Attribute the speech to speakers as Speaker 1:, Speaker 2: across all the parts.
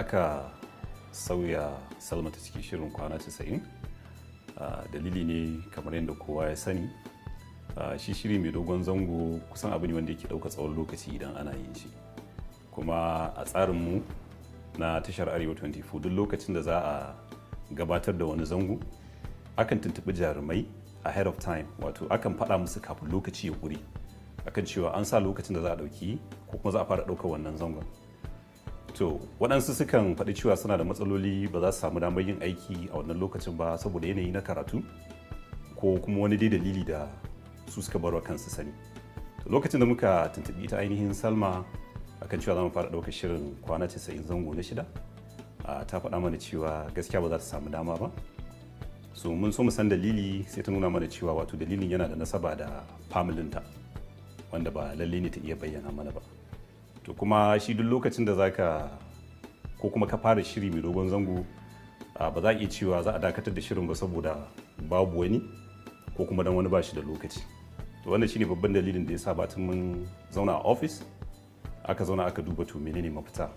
Speaker 1: Aka sauya Salma ta cikin shirin Kwana 90. Dalili ne kamar yadda kowa ya sani, shi shiri mai dogon zango kusan abu ne wanda yake ɗauka tsawon lokaci idan ana yin shi. Kuma a tsarinmu na tashar Arewa 24, duk lokacin da za a gabatar da wani zango, akan tuntuɓi jarumai ahead of time, wato akan faɗa musu kafin lokaci ya ƙure akan cewa an sa lokacin da za a ɗauki ko kuma za a fara ɗaukar wannan zangon. To waɗansu sukan faɗi cewa suna da matsaloli, ba za su samu damar yin aiki a wannan lokacin ba saboda yanayi na karatu ko kuma wani dai dalili da su suka barwa kansu sani. To lokacin da muka tuntuɓi ita ainihin Salma akan cewa za mu fara ɗaukar shirin Kwana 90 zango na shida, ta faɗa mana cewa gaskiya ba za ta samu dama ba. So mun so mu san dalili, sai ta nuna mana cewa wato dalilin yana da nasaba da familinta, wanda ba lalle ne ta iya bayyana mana ba. To kuma shi duk lokacin da zaka ko kuma ka fara shiri mai dogon zango, ba za a iya cewa za a dakatar da shirin ba saboda babu wani ko kuma dan wani ba shi da lokaci. To wannan shine babban dalilin da ya sa batun mun zauna a office, aka zauna aka duba to menene mafita.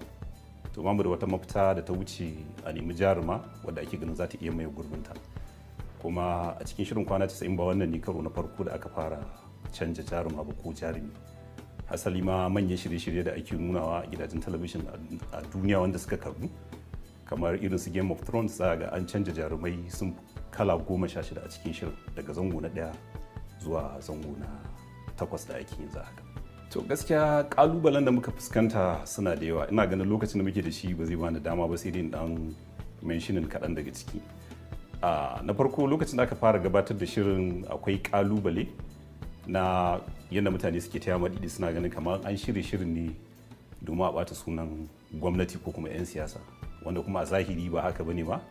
Speaker 1: To mu da wata mafita da ta wuce a nemi jaruma wadda ake ganin za ta iya maye gurbinta. Kuma a cikin shirin Kwana 90, ba wannan ne karo na farko da aka fara canja jaruma ba ko jarumi. Asali ma manyan shirye-shirye da ake nunawa a gidajen talabijin a duniya wanda suka karbu, kamar irin su Game of Thrones, za ga an canja jarumai sun kala 16 a cikin shirin, daga zango na ɗaya zuwa zango na takwas da ake yin za haka. To gaskiya kalubalen da muka fuskanta suna da yawa. Ina ganin lokacin da muke da shi ba zai bani dama ba, sai dai dan mentioning kaɗan daga ciki. Na farko, lokacin da aka fara gabatar da shirin, akwai kalubale na yadda mutane suke taya maɗiɗi, suna ganin kamar an shirya shirin ne domin a ɓata sunan gwamnati ko kuma 'yan siyasa, wanda kuma a zahiri ba haka bane ba.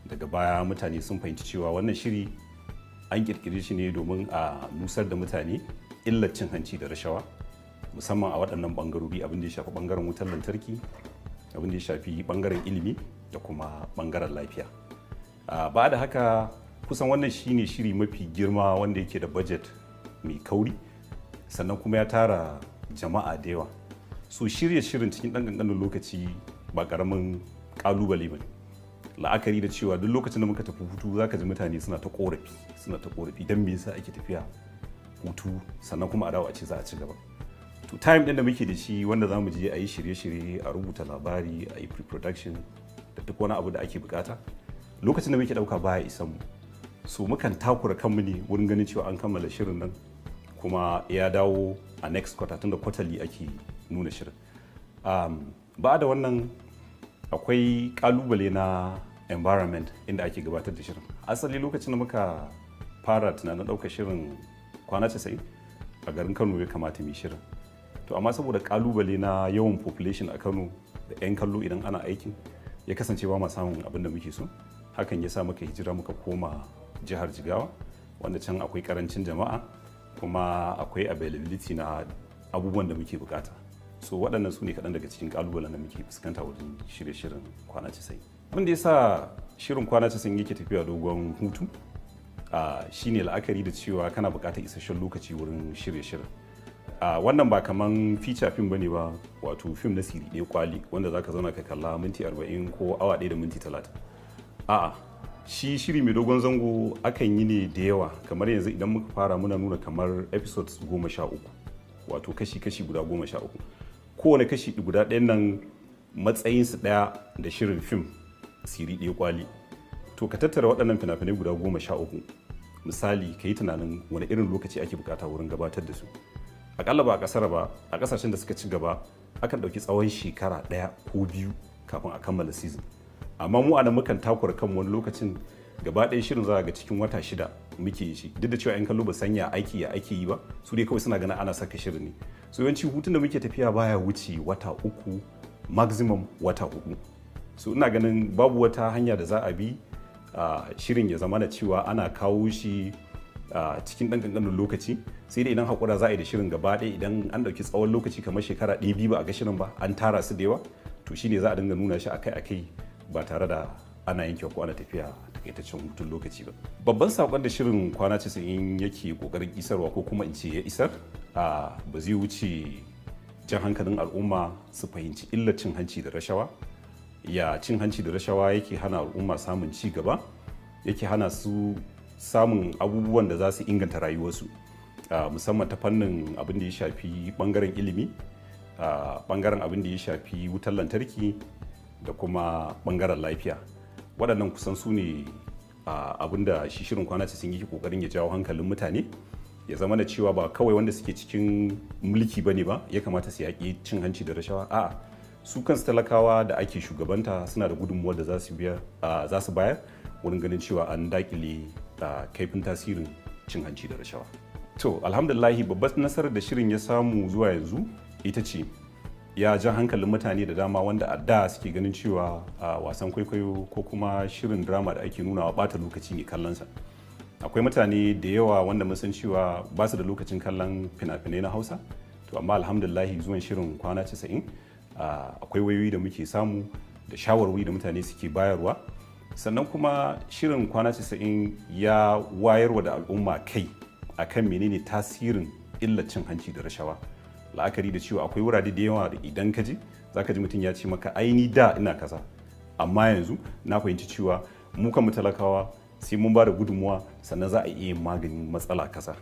Speaker 1: Daga baya mutane sun fahimci cewa wannan shiri an kirkire shi ne domin a nusar da mutane illar cin hanci da rashawa, musamman a waɗannan ɓangarori: abin da ya shafi ɓangaren wutar lantarki, abin da ya shafi ɓangaren ilimi da kuma ɓangaren lafiya. Ba da haka, kusan wannan shine shiri mafi girma wanda yake da budget mai kauri, sannan kuma ya tara jama'a da yawa. So shirya shirin cikin ɗan ƙanƙanin lokaci ba ƙaramin ƙalubale ba ne, la'akari da cewa duk lokacin da muka tafi hutu, zaka ji mutane suna ta korafi, suna ta korafi don me yasa ake tafiya hutu sannan kuma a dawo a ce za a ci gaba. To time din da muke da shi wanda za mu je a yi shirye-shirye, a rubuta labari, a yi pre-production da duk wani abu da ake bukata, lokacin da muke dauka baya isan mu. So mukan takura kanmu ne wurin ganin cewa an kammala shirin nan kuma ya dawo a next quarter, tunda quarterly ake nuna shirin. Ba da wannan, akwai kalubale na environment inda ake gabatar da shirin. Asali lokacin da muka fara tunanin ɗaukar shirin Kwana 90, a garin Kano ya kamata mu shirin. To amma saboda kalubale na yawan population a Kano da 'yan kallo idan ana aikin, ya kasance ba ma samun abin da muke so. Hakan ya sa muka hijira muka koma jihar Jigawa, wanda can akwai karancin jama'a kuma akwai availability na abubuwan da muke bukata. So waɗannan su ne kaɗan daga cikin ƙalubalen da muke fuskanta wajen shirye shirin Kwana 90. Abin da ya sa shirin Kwana 90 yake tafiya dogon hutu shine la'akari da cewa kana buƙatar isasshen lokaci wurin shirye shirin. Wannan ba kaman feature film bane ba, wato film na siri ɗaya kwali wanda zaka zauna ka kalla minti 40 ko awa 1 da minti 30. A'a, shi shiri mai dogon zango akan yi ne da yawa. Kamar yanzu idan muka fara, muna nuna kamar episodes 13, wato kashi-kashi guda 13. Kowane kashi guda ɗayan nan matsayinsu ɗaya da shirin fim siri ɗaya kwali. To ka tattara waɗannan fina-finai guda 13, misali, ka yi tunanin wani irin lokaci ake bukata wurin gabatar da su. Akalla ba a ƙasar ba, a ƙasashen da suka ci gaba, akan ɗauki tsawon shekara ɗaya ko biyu kafin a kammala season. Amma mu anan mukan takura kan wani lokacin gaba ɗaya shirin za ga cikin wata 6 muke yi shi, duk da cewa 'yan kallo ba sanya aiki ya ake yi ba, su dai kawai suna ganin ana saka shirin ne. So yawanci hutun da muke tafiya baya wuce wata 3, maximum wata 4. So ina ganin babu wata hanya da za a bi shirin ya zama na cewa ana kawo shi cikin ɗan ƙanƙanin lokaci, sai dai idan haƙura za a yi da shirin gaba ɗaya. Idan an ɗauki tsawon lokaci kamar shekara ɗaya, biyu ba a ga shirin ba, an tara su da yawa, to shine za a dinga nuna shi akai-akai ba tare da ana yanke ko ana tafiya takaitaccen hutun lokaci ba. Babban saƙon da shirin Kwana 90 yake ƙoƙarin isarwa, ko kuma in ce ya isar, ba zai wuce jan hankalin al'umma su fahimci illar cin hanci da rashawa. Ya cin hanci da rashawa yake hana al'umma samun ci gaba, yake hana su samun abubuwan da za su inganta rayuwarsu, musamman ta fannin abin da ya shafi bangaren ilimi, bangaren abin da ya shafi wutar lantarki da kuma bangaren lafiya. Waɗannan kusan su ne abin da shi shirin Kwana 90 yake kokarin ya jawo hankalin mutane, ya zama da cewa ba kawai wanda suke cikin mulki ba ne ba ya kamata su yaƙi cin hanci da rashawa. A'a, su kansu talakawa da ake shugabanta suna da gudunmuwar da za su bayar wurin ganin cewa an dakile kaifin tasirin cin hanci da rashawa. To, alhamdulillahi, babbar nasarar da shirin ya samu zuwa yanzu ita ce ya ja hankalin mutane da dama wanda a da suke ganin cewa wasan kwaikwayo ko kuma shirin drama da ake nunawa bata lokaci ne kallonsa. Akwai mutane da yawa wanda mun san cewa ba su da lokacin kallon fina-finai na Hausa. To, amma alhamdulillahi, zuwan shirin Kwana 90, akwai wayoyi da muke samu da shawarwari da mutane suke bayarwa. Sannan kuma shirin Kwana 90 ya wayarwa da al'umma kai akan menene tasirin illar cin hanci da rashawa, la'akari da cewa akwai wurare da yawa da idan ka je zaka ji mutum ya ce maka, "Ai ni da ina kaza, amma yanzu na fahimci cewa mu kan talakawa sai mun ba da gudunmuwa sannan za a iya yin maganin matsala kaza."